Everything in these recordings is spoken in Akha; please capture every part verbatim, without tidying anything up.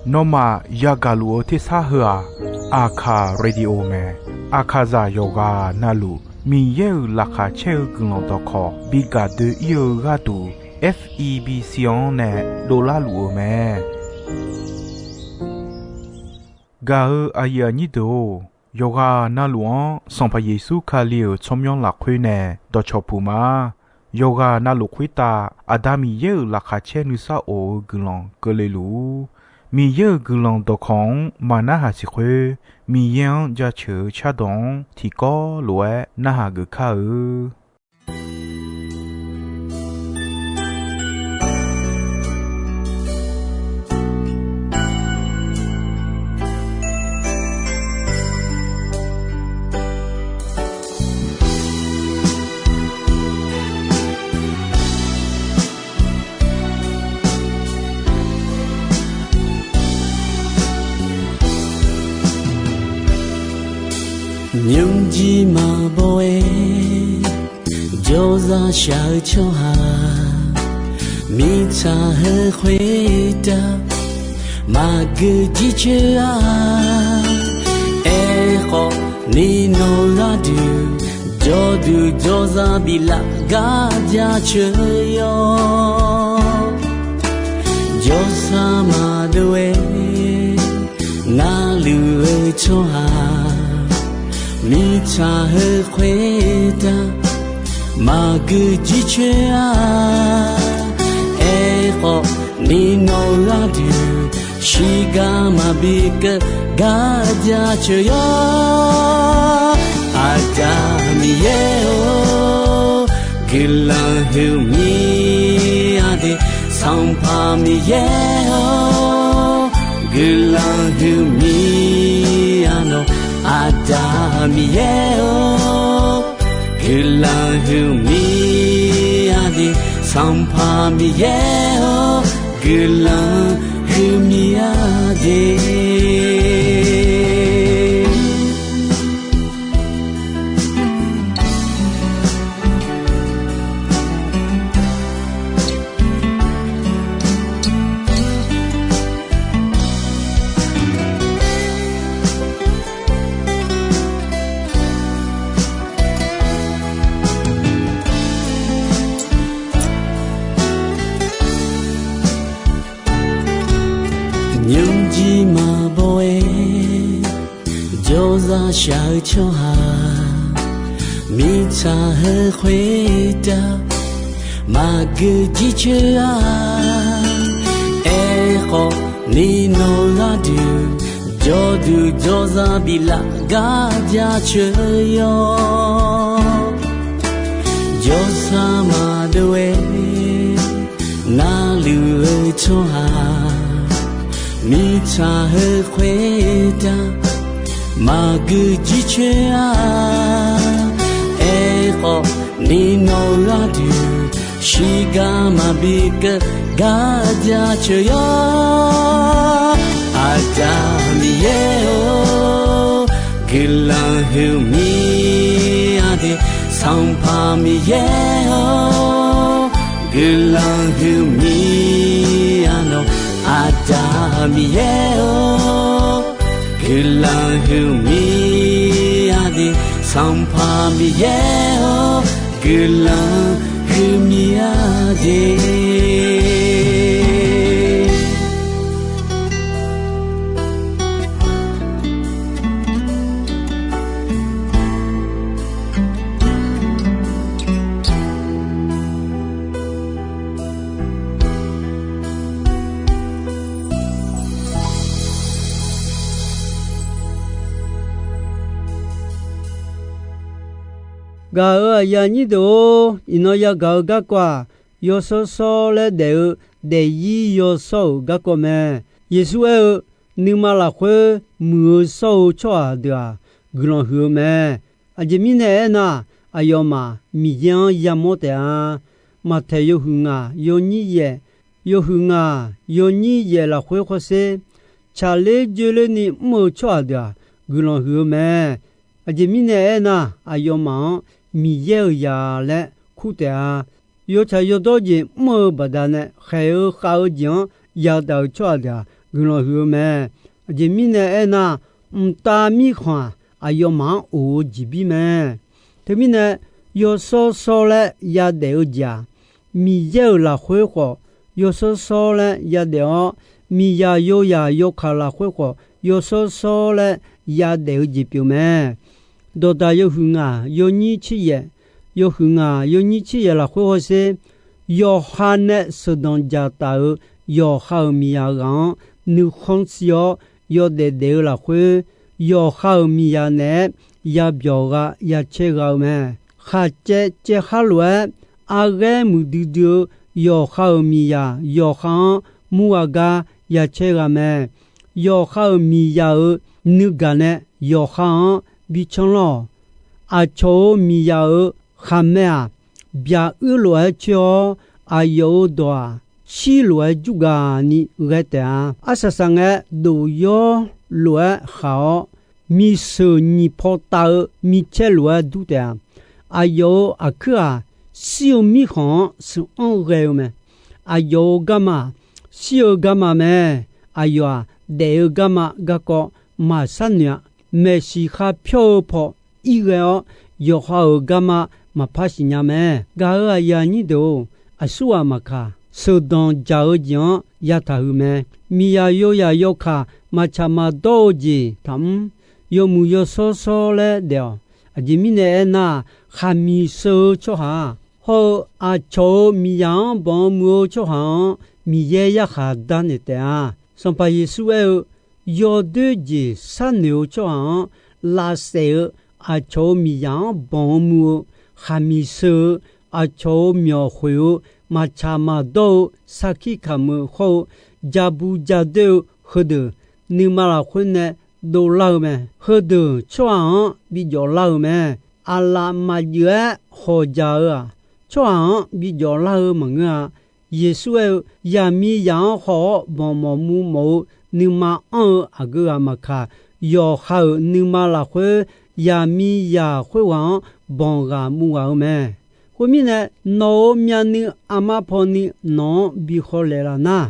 Nawmaf yagaq luf-eu tersar heu-aq, Aqkaq Radio mae. Aqkaqzaq yawqghaq navluf Miqyaer-euq laqkhaq caer-eu guiqlanq dawqkawq bi gaq doe-ir-eu gharduq, F E B C-anr nae dovlar luf-eu mae. Gaq-eu aqyuif aqnyir deuq-or, yawqghaq navluf-anr Sanqpaq Yeqsur Kali-euq tsawrmyanr lafkhoer nae dawqcawq puq ma. Yawqghaq navluf khoertav Aqda Miqyaer-euq laqkhaq caer nuisar of-eu guiqlanq keuvle luf-ur. Miqyaer-euq guiqlanq dawqkawq-anr maqnarhaq siq khoer, Miqyaer-anr jaceuq-eu cardawq-anr tiqkawv lof-aer narhaq geuf kar-eu. Nymrjir maqbaw-aer jawrzaq shaq-eu tsawrhaq, mirtsaq heu khoertav maqgeu jircoer-a. Aerkhawf, ni nawq gharduq jawrduq jawrzaq biflaf gar jaceuq yawr. Jawrsar maqdov-aer narluf-eu tsawrhaq, mirtsaq heu khoertav maqgeu jircoer-a. Aerkhawf, ni nawq gharduq shiqgar maqbi keuv gar jaceuq yawr. Aqda Miqyaer-or, guiqlanq huiqmir-a de. Sanqpaq Miqyaer-or, guiqlanq huiqmir-a nawq. Aqda Miqyaer-or, guiqlanq huiqmir-a de. Sanqpaq Miqyaer-or, guiqlanq huiqmir-a de. Nymrjir maqbaw-aer jawrzaq shaq-eu tsawrhaq, mirtsaq heu khoertav maqgeu jircoer-a. Aerkhawf, ni nawq gharduq jawrduq jawrzaq biflaf gar jaceuq yawr. Jawrsar maqdov-aer narluf-eu tsawrhaq, mirtsaq heu khoertav maqgeu jircoer-a. Aerkhawf, ni nawq gharduq shiqgar maqbi keuv gar jaceuq yawr. Aqda Miqyaer-or, guiqlanq huiqmir-a de. Sanqpaq Miqyaer-or, guiqlanq huiqmir-a nawq. Aqda Miqyaer-or, guiqlanq huiqmir-a de. Sanqpaq Miqyaer-or, guiqlanq huiqmir-a de. Gaq-euq aqyuif aqnyir deuq-or, iqnan yagaq-eu garkawv-aq, Yawshawr shawr laer daef-eu daefzir yawshawr-euq garkawv mae. Yeqsur aer-eu, Nuima lafkhoer muiq-eu shawr-eu tsawrhaq deuq-aq, guiqlanq huiq-eu mae. Aqjeq mirnae aernar, aqyawfmaf Miqyaer-anr yamawr taef-a. Maqtaeq yawhuiq ngaq yawnyir yaef, yawhuiq ngaq yawnyir yaef lafkhoer khawrsher, tsaqler joerlerni mr-eu tsawrhaq deuq-aq, guiqlanq huiq-eu mae. Aqjeq mirnae aernar, aqyawfmaf-anr Miqyaer-euq zaq laer kur taef-a. Yawtsaq yawdawr jeq mr-eu baqdanae khaeq-eu khav-eu jeq-anr yadaq-eu tsawrhaq deuq-aq, guiqlanq huiq-eu mae. Aqjeq mirnae aernar, mqtav mirkhanq-aq, aqyawfmaf-anr of-eu jeqbir mae. Teumirnae, yawshawr shawr laer yadaef-eu jeq-aq, Miqyaer-euq lafkhoer khawf yawshawr shawr laer yadaef-awr, miqzaq yawzaq yawkaq lafkhoer khawf yawshawr shawr laer yadaef-eu jeq pyeuf mae. Dawqdaq yawhuiq ngaq yawnyir tser yaef, yawhuiq ngaq yawnyir tser yaef lafkhoer hawsher, yawqha nae sheuqdanq dzaqtaf-euq yawqha-euq miqzaq ghaq-anr nuikhanr siq-awr yawdaef daef-eu lafkhoer, yawqha-euq miqzaq naeq-aer yabyawq gha yacaer gha-eu mae. Khaqcaev caev khar lof-aer arghaer muiqdui dui-eu yawqha-euq miqzaq yawqha-anr murghaq gar yacaer gha mae. Yawqha-euq miqzaq-euq nuigaq nae yawqha-anr bi canr lawr-awq. Aqcawq-euq miqzaq-euq khaqmae-aq, byaq uir lof-aer coer-awr, aqyawf-euq dawq-aq, shir lof-aer jurgaq ni ghae taef-a. Arsaq saqngae, dof yawr lof-aer khaq-awr, miqsheuq nyiq paw tav-eu micaer lof-aer dur taef-a. Aqyawf-euq aqkuir-aq, shir-eu mirkhanq-anr sheuq-anr ghae-eu mae. Aqyawf-euq garma-aq, shir-eu garma mae. Aqyawf-aq, daef-eu garma garkawv maqshar noeq-a. Maeqshi khar pyawr-eu paw irghae-awr, yawqha-euq garma maqpar siqnya mae. Gaq-euq aqyuif aqnyir deuq-or, aqsurghaq maqkaq, sheuqdanq dzaq-eu jeq-anr yataq huiq mae. Miqzaq yawzaq yawkaq maqtsaq maqdawr-eu jeq taqmr. Yawmuiq yawshawr shawr laer daef-awq. Aqjeq mirnae aernar, khaqmiq sheu-eu tsawrhaq-aq, hawr-eu aqcawq-euq miqzaq-anr banq-eu muiq-eu tsawrhaq-anr Miqyaer yarkhaq darnaeq taef-a. Sanqpaq Yeqsur aer-eu, yawdoer jeq sharnoeq-eu tsawrhaq-anr lavsaef-eu, aqcawq-euq miqzaq-anr banq-eu muiq-eu, khaqmiq sheu-eu, aqcawq-euq myawq khoeq-eu, maqtsaq maqdawr-eu, sarkir kamq-eu khawr-eu, jabu jadoer-eu heudeuq, nuima lafkhoer nae dovlar-eu mae. Heudeuq tsawrhaq-anr bijawf lar-eu mae. Aqlaf maqjeuf-aer hawqjaq-eu-aq, tsawrhaq-anr bijawf lar-eu maqngeur-a. Yeqsur aer-eu, yaqmiqzaq-anr khawf-awr banq mawf muiq mawf-eu nuima anr-eu aqgeu ghaq maqkaq, yawqha-euq nuima lafkhoer yaqmiqzaq khoerghaq-anr banq ghaq muiq ghaq-eu mae. Khoermirnae, nawq-euq myavnuiv aqma pawni nawq-anr bi khawlaeq laf nar,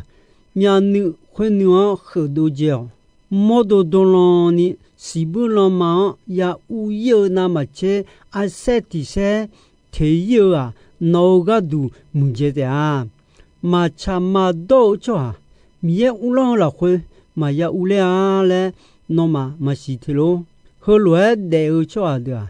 myavnuiv khoernuiv-anr kheufdov dzae-awq. Mawrdo dawrlan ni siqbuir lanma-anr ya ur ir-eu navmaqtser, arsaer tiq saer teq ir-eu-aq, nawq-euq gharduq muiqdzae taef-a. Maqtsaq maqdawr-eu tsawrhaq, Miqyaer uvlanr-eu lafkhoer maqya uvler-a laer, nawmaf maqsiq te lor. Heulof-aer daef-eu tsawrhaq deuq-aq,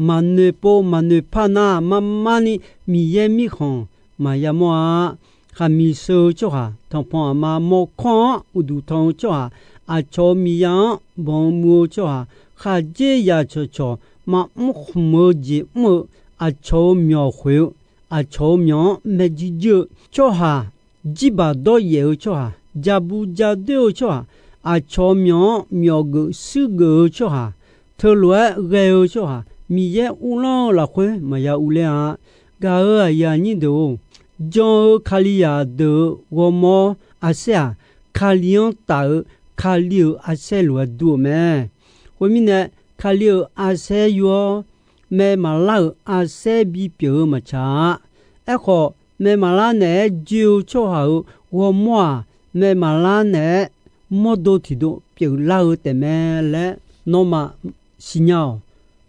maqnoeq pov maqnoeq par nar, marmar ni Miqyaer mirkhanq maqya mawr-a. Khaqmiq sheu-eu tsawrhaq, tanqpanq aqma mawrkawr-anr uqduq tanq-eu tsawrhaq, aqcawq-euq miqzaq-anr banq-eu muiq-eu tsawrhaq, khaqdzerzaq cawqcawq maqmr khmq-eu jeq mr-eu, aqcawq-euq myawq khoeq-eu, aqcawq-euq myawq-anr maerjuir juir-eu tsawrhaq, jirbaq dawryaef-eu tsawrhaq, jabu jadoer-eu tsawrhaq, aqcawq-euq myawq-anr myawqgeuf shuirgeuf-eu tsawrhaq, teulof-aer ghae-eu tsawrhaq, Miqyaer uvlanr-eu lafkhoer maqya uvler-a. Gaq-euq aqyuif aqnyir deuq-or, jan-eu Kalizaq deuq-euq ghawrmawr arsaer-aq, Kali-anr taf-eu Kali-euq arsaer lof-aer dur-eu mae. Khoermirnae, Kali-euq arsaer yur-awr, mae maqlar-euq arsaer bipyeuf-eu maqtsaq-a. Aerkhawf, mae maqlar naeq-aer joe-eu tsawrhaq-euq ghawrmawr-aq, mae maqlar naeq-aer mawrdo tiqdov pyeuflar-eu taefmae laer nawmaf siqnya-awq.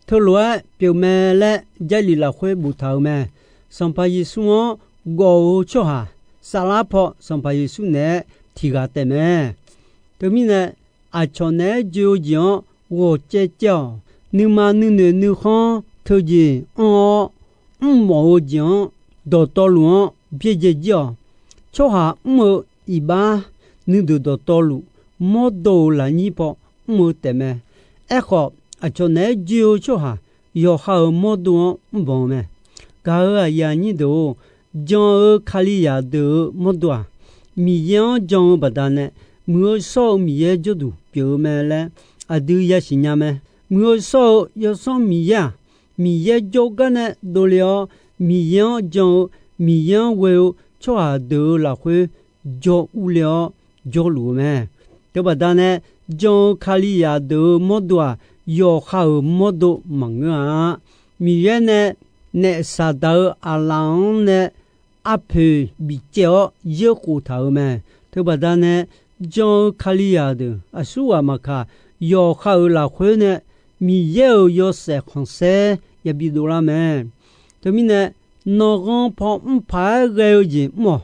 Teulof-aer pyeufmae laer Jarlif lafkhoer boftaq-euq mae. Sanqpaq Yeqsur-anr gawf-eu tsawrhaq, saflar paw Sanqpaq Yeqsur naeq-aer tiqghaq taefmae. Teumirnae, aqcawq naeq-aer joe-eu jeq-anr ghawq caev caev-awq. Nuima nuinoeq nuikhanr teujeq anr-awr, mrmawf-eu jeq-anr dawqtawvluf-anr byaerdzae jir-awq. Tsawrhaq mr-eu iqbax nuideuq dawqtawvluf, mawrdo-euq lafnyir paw mr-eu taefmae. Aerkhawf, aqcawq naeq-aer joe-eu tsawrhaq yawqha-euq mawrdo-anr mrbanq-eu mae. Gaq-euq aqyuif aqnyir deuq-or, jan-eu Kalizaq deuq-euq mawrdo-aq, Miqyaer-anr jan-eu baqdanae, muiq-eu shawr-eu Miqyaer jawrduq pyeuf-eu mae laer aqdui yasiq nya mae. Muiq-eu shawr-eu Yawsanr Miqyaer-aq, Miqyaer jawrgar nae dovle-awr, Miqyaer-anr jan-eu, Miqyaer-anr ghoe-eu tsawrhaq deuq-euq lafkhoer jawr urle-awr jawrluf-eu mae. Teubaqda nae, jan-eu Kalizaq deuq-euq mawrdo-aq, yawqha-euq mawrdo maqngeur-a. Miqyaer nae naef Saqdaq-euq aqlaf-anr nae arpoeq bifcaev-awr yeurkhof taq-euq mae. Teubaqda nae jan-eu Kalizaq deuq aqsurghaq maqkaq, yawqha-euq lafkhoer nae Miqyaer-euq yawshaef khanqsaer yabi dovlar mae. Teumirnae, nanqghanr paw mr paq-aer ghae-eu jeq mr-awq.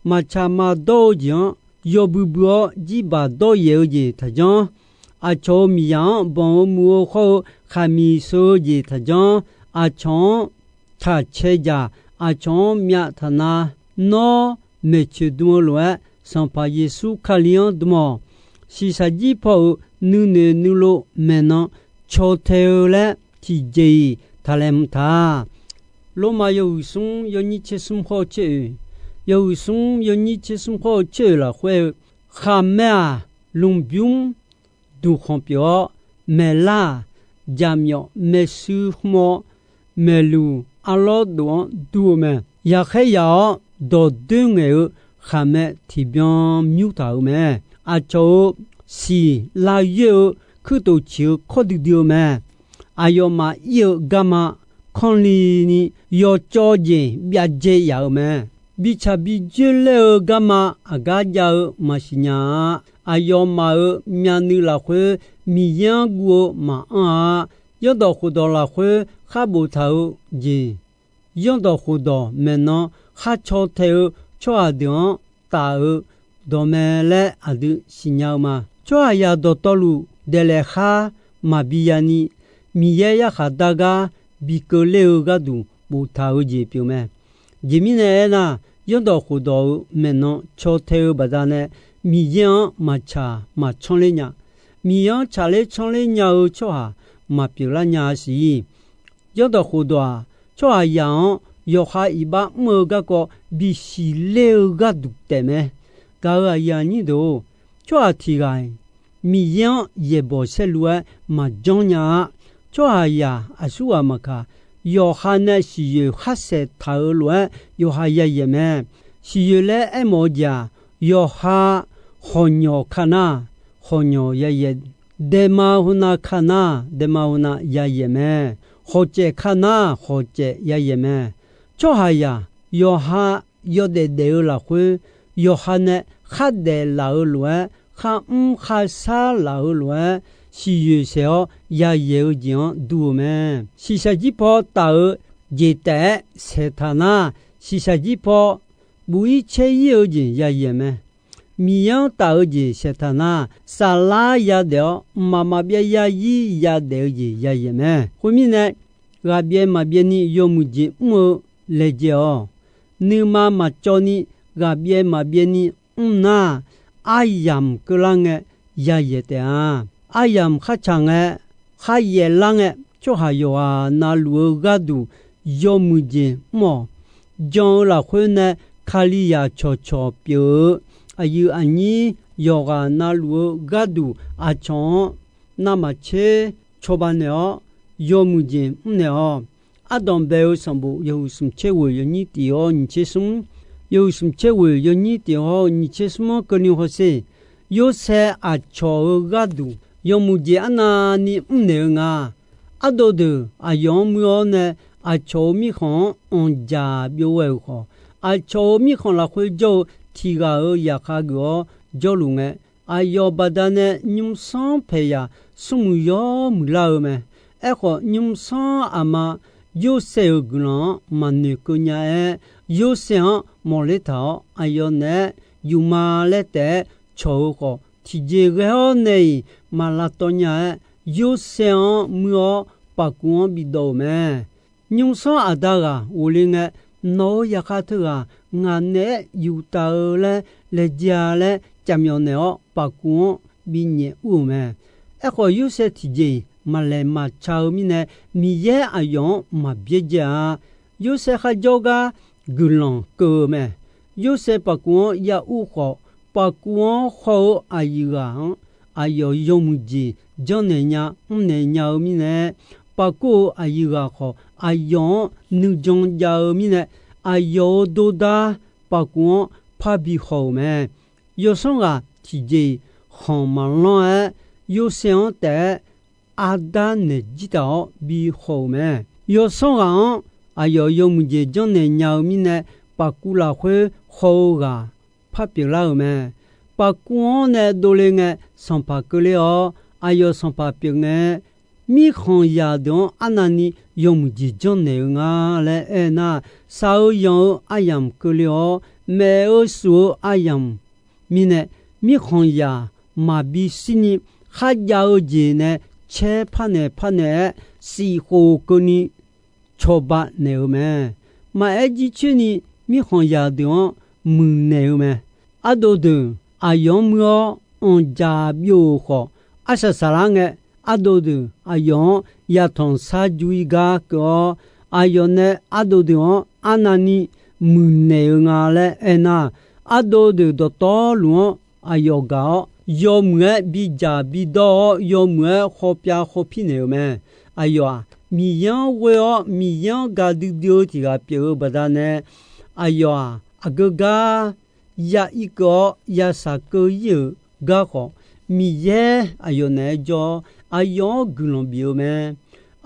Maqtsaq maqdawr-eu jeq-anr yawbui bui-awr jirbaq dawryaef-eu jeq taqjanr. Aqcawq-euq miqzaq-anr banq-eu muiq-eu khawr-eu khaqmiq sheu-eu jeq taqjanr. Aqcawq-anr taq cae dzaq, aqcawq-anr myav taq na. Nawr maeqtsoeq dm-eu lof-aer, Sanqpaq Yeqsur Kali-anr dm-awq. Shiqshaq jir paw-euq nuinoeq nuilov maeqnan caw tae-eu laer tiqjeq-iq taq laeqhmq taq. Lormav yawhuiq smr yawnyir tser smr khawr-eu tser oeq, yawhuiq smr yawnyir tser smr khawr-eu tser oeq lafkhoer-eu, khaqmae-aq, lmqbymr duqkhanq pyeuf-awr, maeqlar-aq, jaqmyawf maershuir khmr-awr, maeqluq arlawr dof-anr dur-eu mae. Yaqkhaer yaq-awr dawqdoer ngaeq-eu khaqmae tiqbyan mymr taq-euq mae. Aqcawq-euq siq lavyoer-eu kuirtof ciq-eu kawr duidui-eu mae. Aqyawfmaf ir-eu garma kanrlini yawcawv jeq byav dzae yaf-euq mae. Bitsaq bi dzoerler-eu garma aqgar jav-eu maqsiq nya-a. Aqyawfmaf-euq myavnuiv lafkhoer Miqyaer-anr guv-eu maqanr-a. Zanrdawq khofdawq lafkhoer khar boftaq-eu jeq, zanrdawq khofdawq maeqnan khar caw tae-eu tsawrhaq deuq-anr taf-eu dawq mae laer aqdui siqnya-eu ma. Tsawrhaqzaq dawqtawvluf daeqlaef khar maqbi yani, Miqyaer yarkhaq dar gar bi keuvler-eu gharduq boftaq-eu jeq pyeuf mae. Jeq mirnae aernar, zanrdawq khofdawq-euq maeqnan caw tae-eu baqdanae Miqyaer-anr maqtsaq maqcanr ler nya. Miqyaer-anr tsaqler canr ler nya-eu tsawrhaq maqpyeuf lar nya-a siq. Zanrdawq khofdawq-aq, tsawrhaqzaq-anr yawqha iqbax mr-eu garkawv bisiq ler-eu gharduq taef mae. Gaq-euq aqyuif aqnyir deuq-or, tsawrhaq tiq ghaq-iq Miqyaer-anr yaeqbawq saerlu-aer maqjanr nya-a. Tsawrhaqzaq aqsurghaq maqkaq, yawqha nae siqyoeq khar saeq taq-euq lof-aer yawqha yayaeq mae. Siqyoeq laer aermawf-eu jeq-aq, yawqha hawqnyawq ka nar, hawqnyawq yayaeq, daema hawnav ka nar, daema hawnav yayaeq mae. Hawqcaef ka nar, hawqcaef yayaeq mae. Tsawrhaqzaq yawqha yawdaef daef-eu lafkhoer, yawqha nae khar daef laf-eu lof-aer, khar mr khar shar laf-eu lof-aer, siqyoeq saeq-awr yayaeq-eu jeq-anr dur-eu mae. Shiqshaq jir paw taf-eu jeq taef-aer saeqtaq nar, shiqshaq jir paw buq-ir caer-ir-eu jeq yayaeq mae. Miqyaer-anr taf-eu jeq saeqtaq nar, saflar yadaef-awr mqmaq maqbyav yarzir yadaef-eu jeq yayaeq mae. Khoermirnae, ghaqbyaev maqbyaev ni yawmuiq jeq mr-eu laejae-awq. Nuima maqcawv ni ghaqbyaev maqbyaev ni mr nar, aryamq keuvlar ngae yayaeq taef-a. Aryamq khartsaq ngae, kharyaef lar ngae, tsawrhaq yawqghaq navluf-eu gharduq yawmuiq jeq mr-awq. Jan-eu lafkhoer nae Kalizaq cawqcawq pyeuf-eu aqyuif aqnyir yawqghaq navluf-eu gharduq aqcawq-anr navmaqtser cawba naeq-awr, yawmuiq jeq mrnaeq-awq. Ardanq bae-eu sanqbof yawhuiq smq tser ghoeq yawnyir tiq hawr nyiq tser smr, yawhuiq smq tser ghoeq yawnyir tiq hawr nyiq tser smr-anr keuvni hawsher. Yorsaev aqcawq-euq gharduq yawmuiq jeq arnavni mrnaeq-eu nga. Ardov deuq aqyawf-anr muir-awr nae, aqcawq-euq mirkhanq-anr anqdzaq byov ghae-euq khawf, aqcawq-euq mirkhanq lafkhoer jawr-eu tiq ghaq-euq zaqkhav geuf-awr jawrluf ngae, aqyawf baqdanae nymrsanr paeqyaq smrmuiq yawr muiqlar-eu mae. Aerkhawf, nymrsanr aqma Yorsaev-euq guiqlanq-anr maqnoeqkeuv nya-aer, Yorsaev-anr mawqler taq-awr aqyawf naeq-aer yufma laer taef-aer cawq-eu khawf, tiqjeq ghae-awr nae-iq maq lavtawv nya-aer, Yorsaev-anr muir-awr paqkuv-anr bidawv-euq mae. Nymrsanr aqda ghaq ghofle ngae, nawq-euq zaqkhav teughaq ngaq naeq-aer yuf taf-eu laer laejae-a laer cafmyawf naeq-awr paqkuv-anr binyaef ur-euq mae. Aerkhawf, Yorsaev tiqjeq-iq maqlaeq maqca-eu mirnae, Miqyaer aqyawf-anr maqbyaerdzae-a. Yorsaev kharjawr gar guiqlanq keuv-eu mae. Yorsaev paqkuv-anr ya ur khawf, paqkuv-anr haw-eu aqyuif ghaq-anr aqyawf yawmuiq jeq janrnaeq nya mrnaeq nya-eu mirnae, paqkuv-euq aqyuif ghaq khawf aqyawf-anr nuijan jav-eu mirnae, aqyawf-euq dordar paqkuv-anr parbi haw-euq mae. Yawsanr ghaq tiqjeq-iq khanq maqlanr-aer, Yorsaev-anr taef-aer aqda naeq jir taq-awr bi haw-euq mae. Yawsanr ghaq-anr aqyawf yawmuiq jeq janrnaeq nya-eu mirnae, paqkuv lafkhoer haw-eu ghaq par pyeuflar-euq mae. Paqkuv-anr nae dovle ngae, sanqpaq keuvler-awr, aqyawf sanqpaq pyeuf ngae, mirkhanq zaq deuq-anr arnavni yawmuiq jeq janrnaeq-eu nga laer aer nar, shaq-eu yanq-eu aryamq keuvle-awr, maef-eu shuf-eu aryamq mirnae, mirkhanq zaq maqbi shirni kharjav-eu jeq nae caer parnaeq parnaeq-aer, siqkhof keuvni cawba naeq-eu mae. Maqaer jircoer ni mirkhanq zaq deuq-anr muiqnaeq-eu mae. Ardov deuq aqyawf-anr muir-awr, anqdzaq byov-euq khawf, arsaq saqlar ngae, ardov deuq aqyawf-anr yatanq shar ju-ir gar keuv-awr, aqyawf nae ardov deuq-anr arnavni muiqnaeq-eu nga laer aernar, ardov deuq dawqtawvluf-anr aqyawf gaq-awr, yawmuiq-aer bidzaq bidawr-awr, yawmuiq-aer khawpyav khawpir naeq-euq mae. Aqyawf-aq, Miqyaer-anr ghoe-awr Miqyaer-anr gaqdui dui-eu tiq ghaq pyeuf-eu baqdanae, aqyawf-aq, aqgeu gar ya irkeuv-awr ya shaqkeuv ir-euq garkhawf, Miqyaer aqyawf naeq-aer jawr-awr, aqyawf-anr guiqlanq bif-eu mae.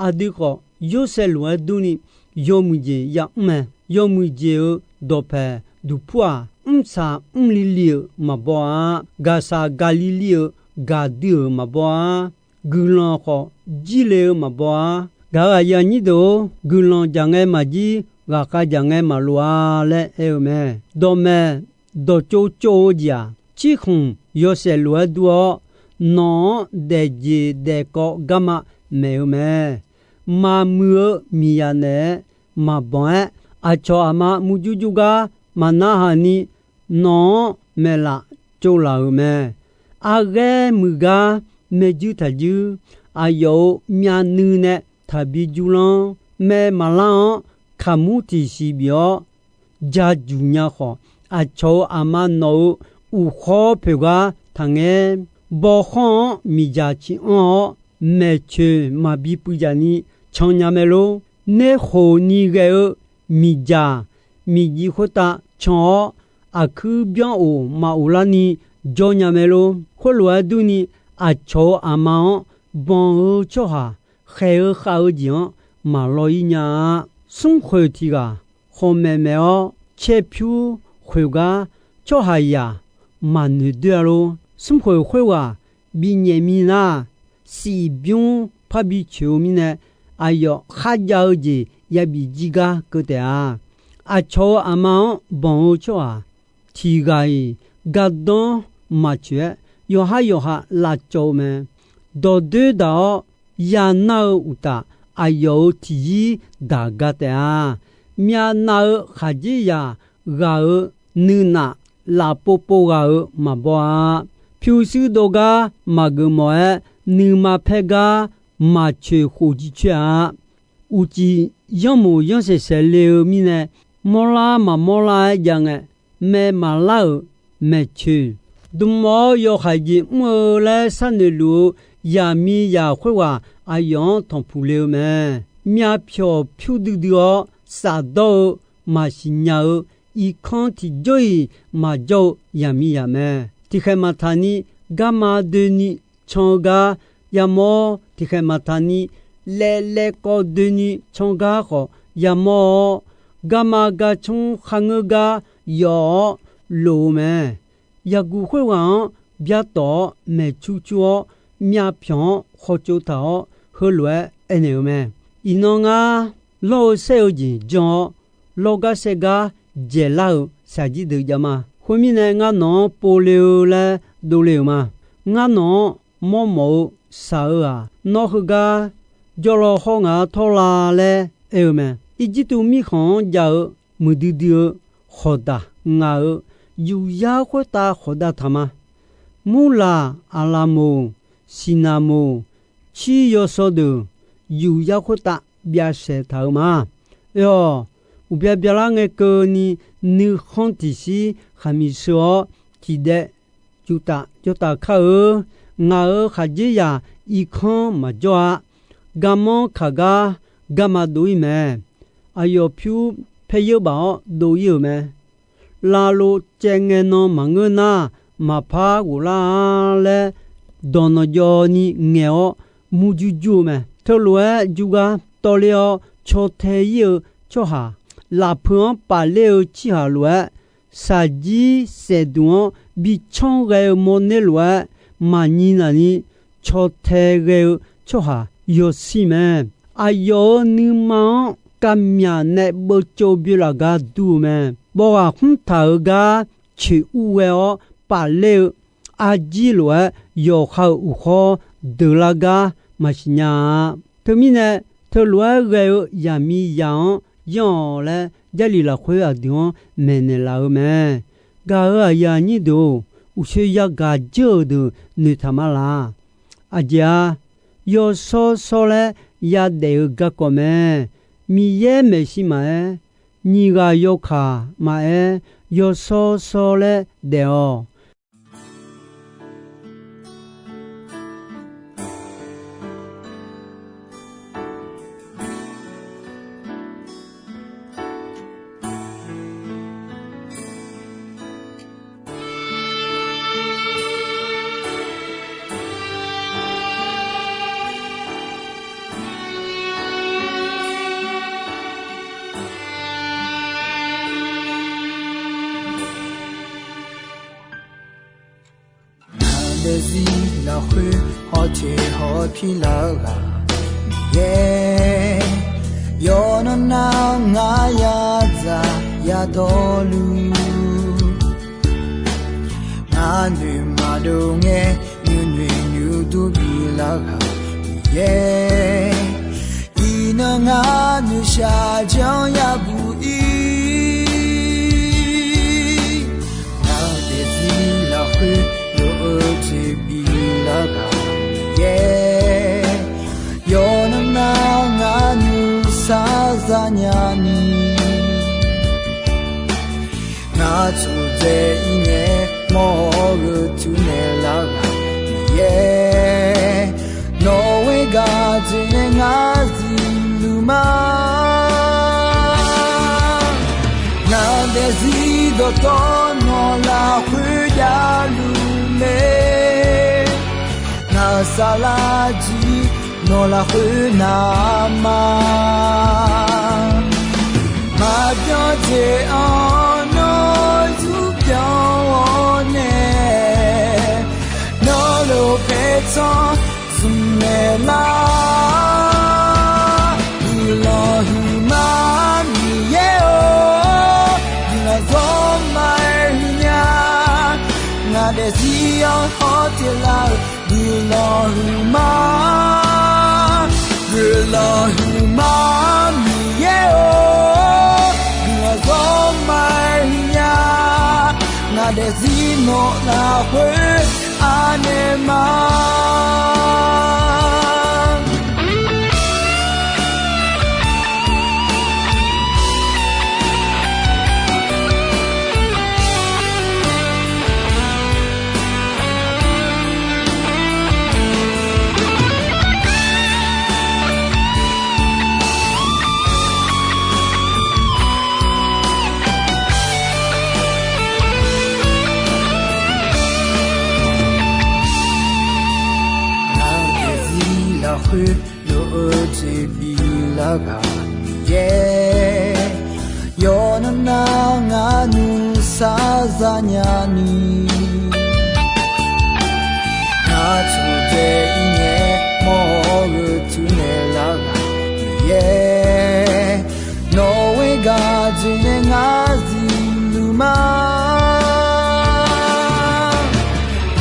Aqdui khawf, Yorsaev lof-aer durni yawmuiq jeq ya'mr mae. Yawmuiq jeq-euq dawqpaeq duqpur-aq, mrsaq mrli li-euq maqbaw-a. Gaqsaq gaqli li-euq gaqdui-euq maqbaw-a. Guiqlanq khawf jirle-eu maqbaw-a. Gaq-euq aqyuif aqnyir deuq-or, guiqlanq jaq ngae maqjir, ghaqkhav jaq ngae maqloq-a laer aer-eu mae. Dawqmaeq dawqtsov tsov-eu jeq-aq, cirkhmq yawshaef lof-aer dur-awr, nawq-anr daefjeq daefkawv garma maeq-eu mae. Maqmuiq-eu miqzaq naeq-aer maqbanq-aer, aqcawq aqma murjur jur gar maqnarhaq ni nawq-anr maeqlaf tsovlaf-euq mae. Arghaer muiq gar maerjuir taqjuir, aqyawf-euq myavnuiv nae taqbi jurlanr. Mae maqlar-anr kaqmur tiqsiq bif-awr, jajuq nya khawf, aqcawq-euq aqma nawq-euq uqkhawr poeq gar taqngaer. Bawkhanr-anr miqdzaq ciq anr-awr, maeqcoeq maqbi puivdzaq ni can nya mae lor. Nerkhof ni ghae-eu miqdzaq miqjiv khoertav can-awr, aqkuir byanr of maq of larni jawr nya mae lor. Khoerlof-aer durni, aqcawq-euq aqma-anr banq-eu tsawrhaq khaeq-eu khav-eu jeq-anr maqlaw ir nya-a. Smrkhoeq tiq ghaq khawqmaeq maeq-awr caerpyur khoeq gar tsawrhaqzaq maqnoeq doer-a lor. Smrkhoeq khoerghaq binyaef mi nar, siqbymr parbi coeq-eu mirnae, aqyawf kharjav-eu jeq yabif jir gar keuv taef-a. Aqcawq-euq aqma-anr banq-eu tsawrhaq tiq ghaq-iq gardanr maqcoeq-aer, yawqhar yawqha lavcawv-eu mae. Dawqdoer daq-awr yanar-eu uqtaf, aqyawf-euq tiqzir daq ga taef-a. Myavnav-eu khaqdzerzaq ghaq-euq nuinaf lafpov pov ghaq-euq maqbaw-a. Pyurshuir dov gar maqgeuf mawf-aer, nuima paer gar maqcoeq khof jircoer-a. Uqcif yanrmoq yanrsaeq saeq le-eu mirnae, mawrlar maqmawr lar-aer jav ngae, mae maqlar-euq maeqcoeq dm-awr yawhaiq jeq mr-eu laer sharnoeq luf-eu zaqmiqzaq khoerghaq aqyawf-anr tanqpuq le-eu mae. Myavpyawq pyur duidui-awr safdawr-eu maqsiq nya-eu irkanr tiqjawr-iq maqjawr-eu zaqmiqzaq mae. Tiqkhaeq maqtaq ni garma doeni can-eu gar yamawr, tiqkhaeq maqtaq ni laev laev kawv doeni can gar khawf yamawr-awr, garma garcmr kharngeur gar yawf-awr lof-eu mae. Yaqguq khoerghaq-anr byatawq-awr maeqcur cur-awr, myavpyawq-anr khawtsov taq-awr heulof-aer aernaeq-eu mae. Iqnan ngar lawr-eu saer-eu jeq jan-awr, lawr gar saer gar dzaeqlar-euq shaqjir deuq jav ma. Khoermirnae, ngar nawq-anr povle-eu laer dovle-euq ma. Ngar nawq-anr mawrmawf-eu shaq-eu-aq, nawr heugar jawrlaw hawr ngaq-anr tawrla laer aer-eu mae. Irjirtuv mirkhanq-anr jav-eu muiqdui dui-eu khawqdaq ngaq-euq yuqzar khoertav khawqdav taq ma. Murlaq, Aqlaqmoq, Siqnaqmoq, Cir yawsaw deuq yuqzar khoertav byav saeq taq-eu ma. Oe-awq, uqbya byalar ngae keuvni nuikhanr tiqshir khaqmiq sheu-awr, tiqdaev juftaf jawrtaf kar-eu. Ngaq-euq khaqdzerzaq irkanr maqjawr-a. Garmanr kaq gar garma dov-ir mae. Aqyawf pyur paeryeur baf-awr dov-ir-euq mae. Lavlov caev ngae nan maqngeur nar, maqpar ghoflar-a laer dawq nanqjawv ni ngaeq-awr murjur jur-eu mae. Teulof-aer jur gar tawvler-awr caw tae-ir-eu tsawrhaq, lafpeu-anr pafler-eu tsirhaq lof-aer, shaqjir saefduq-anr bi canr ghae-eu mawrner lof-aer, maqnyi naqni caw tae ghae-eu tsawrhaq yawshir mae. Aqyawf-euq nuima-anr kavmyaq nae beuvtsov byoelaf gar dur-eu mae. Bawq ghaq khmr taq-euq gar coeq ur ghae-awr pafler-eu arjir lof-aer, yawqha-euq uqkhawr deuq lar gar maqsiq nya-a. Teumirnae, teulof-aer ghae-eu yaqmiqzaq-anr yanr-awq laer, Jarlif lafkhoer aqdui-anr maeqnaeq laf-eu mae. Gaq-euq aqyuif aqnyir deuq-or, uqshoe yagaq dzeur-euq deuq noeqtaq ma laq. Aqjeq-a, yawshawr shawr laer yadaef-eu garkawv mae. Miqyaer maeqshi maqaer, nyiq ghaq yawkaq maqaer, yawshawr shawr laer daef-awq. Ngaq daefzir lafkhoer hawteq hawpir lar-eu ghaq Miqyaer, yawqnan nar ngar yadzaq yadawrluf, ngar noeqma dov ngae nuinoeq nuidur bi lar-eu ghaq Miqyaer, iqnan ngar noeqshaq janr yabuq ir. Ngaq daefzir lafkhoer lof-eu jeq bi lar-eu ghaq Miqyaer, yawqnan nar ngar nuisar zanya ni, ngar tsudzae ir ngae mawr-eu tuinaeq lar-eu ghaq Miqyaer, nawq-euq gaq jeq nae ngar zifluf ma. Ngaq daefzir dawqtawv nawq lafkhoer javluf mae. Ngaq-euq saflar jir nawq lafkhoer navma, maqbyan jeq-anr nawr zur byan-awr nae, nawr lof paertsanr zmq naeq lar. Guiqlanq huiqma Miqyaer-or, guiqlanq zawrma-aer huiqnya. Ngaq daefzir-anr hawteq lar-euq guiqlanq huiqma, guiqlanq huiqma Miqyaer-or, guiqlanq zawrma-aer huiqnya. Ngaq daefzir nawq lafkhoer anaeq ma. Ngaq daefzir lafkhoer lof-eu jeq bi lar-eu ghaq Miqyaer, yawqnan nar ngar nuisar zanya ni, ngar tsudzae ir ngae mawr-eu tuinaeq lar-eu ghaq Miqyaer, nawq-euq gaq jeq nae ngar zifluf ma.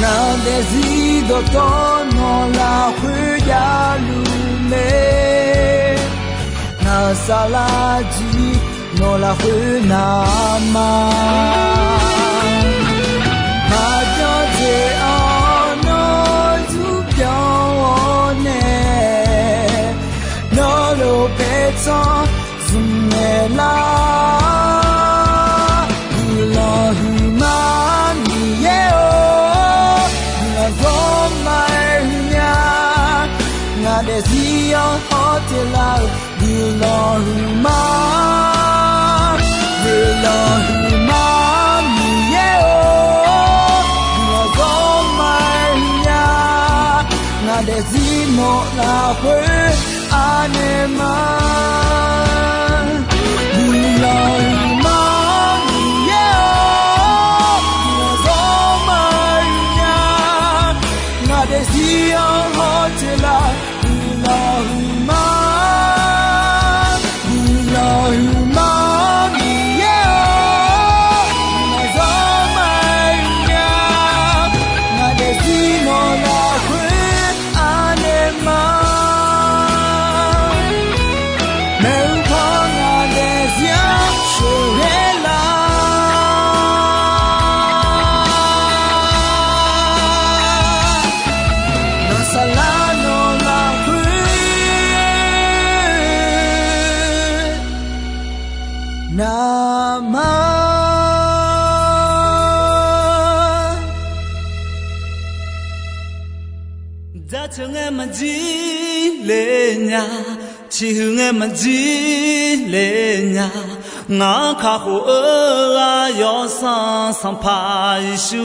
Ngaq daefzir dawqtawv nawq lafkhoer javluf mae. Ngaq-euq saflar jir nawq lafkhoer navma, maqbyan jeq-anr nawr zur byan-awr nae, nawr lof paertsanr zmq naeq lar. Guiqlanq huiqma Miqyaer-or, guiqlanq zawrma-aer huiqnya. Ngaq daefzir-anr hawteq lar-euq guiqlanq huiqma, guiqlanq huiqma Miqyaer-or, guiqlanq zawrma-aer huiqnya. Ngaq daefzir nawq lafkhoer anaeq ma. Guiqlanq huiqma Miqyaer-or, guiqlanq zawrma Jaceuq ngae maqjir le nya, ciqhuiq ngae maqjir le nya, ngaq-anr kakhof-eu ghaq Yawsanr Sanqpaq Yeqsur.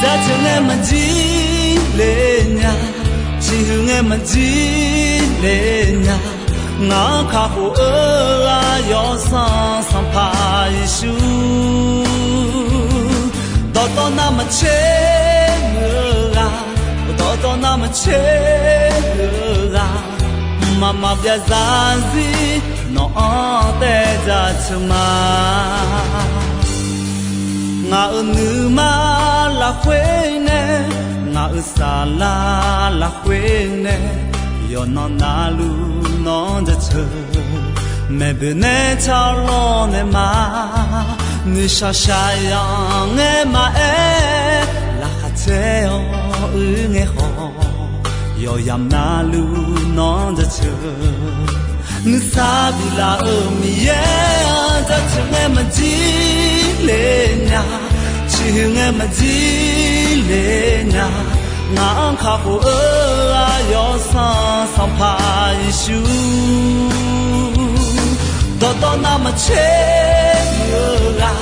Jaceuq ngae maqjir le nya, ciqhuiq ngae maqjir le nya, ngaq-anr kakhof-eu ghaq Yawsanr Sanqpaq Yeqsur. Dawqtawv navmaqtser-eu ghaq, dawqtawv navmaqtser-eu ghaq, mqmaq maqbyav zarzir nawq-anr taev jaceuq ma. Ngaq-euq nuima lafkhoer nae, ngaq-euq saflar lafkhoer nae, yawqnan navluf nawq-anr jaceuq. Maeqboeq nae tsawrlawr nae ma, nuishaq shaqyanr ngae maqaer, laqkhaq caer-awr uir ngae khawf, yawqyamq navluf nawq-anr jaceuq. Nuisar biflaf-euq Miqyaer-anr jaceuq ngae maqjir le nya, ciqhuiq ngae maqjir le nya, ngaq-anr kakhof-eu ghaq Yawsanr Sanqpaq Yeqsur. Dawqtawv navmaqtser-eu ghaq,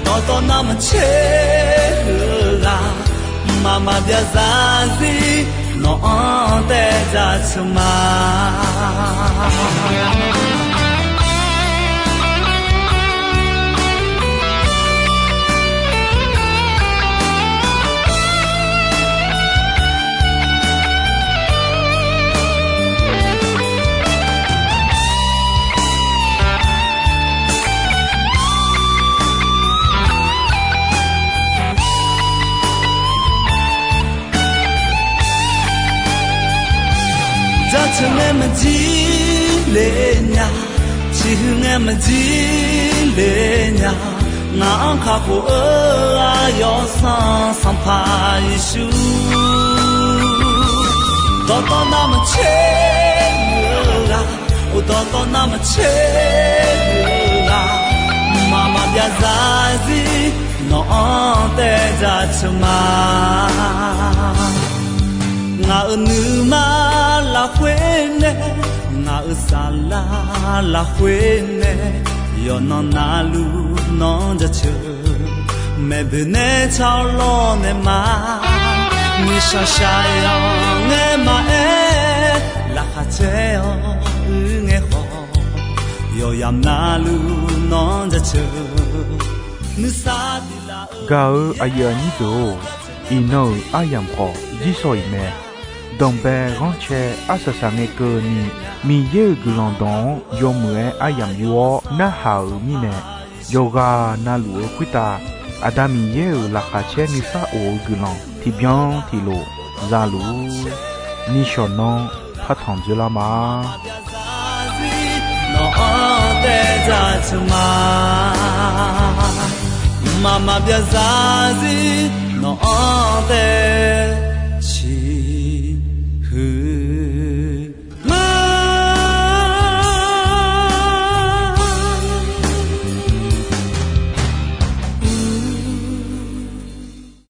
dawqtawv navmaqtser-eu ghaq, mqmaq maqbyav zarzir nawq-anr taev jaceuq ma. Jaceuq ngae maqjir le nya, ciqhuiq ngae maqjir le nya, ngaq-anr kakhof-eu ghaq Yawsanr Sanqpaq Yeqsur. Dawqtawv navmaqtser-eu ghaq, dawqtawv navmaqtser-eu ghaq, mqmaq maqbyav zarzir nawq-anr taev jaceuq ma. Ngaq-euq nuima lafkhoer nae, ngaq-euq saflar lafkhoer nae, yawqnan navluf nawq-anr jaceuq. Maeqboeq nae tsawrlawr nae ma, nuishaq shaqyanr ngae maqaer, laqkhaq caer-awr uir ngae khawf, yawqyamq navluf nawq-anr jaceuq. Nuisar biflaf-eu gaq-eu aqyuif aqnyir deuq-or, iqnan-euq aryamq khawf jirsawq iq mae. Danqbae ghanrcae arsaq saq ngae keuvni, Miqyaer-euq guiqlanq dawq-anr yawmuiq-aer aryamq yur-awr narhaq-euq mirnae, yawqghaq navluf-eu khoertav Aqda Miqyaer-euq laqkhaq caer nuisar of-eu guiqlanq tiqbyan tiqlof za luf-ur. Nishawq nanr partanq dzoerlar ma. Nawq-anr taev jaceuq ma. Mqmaq maqbyav zarzir nawq-anr taev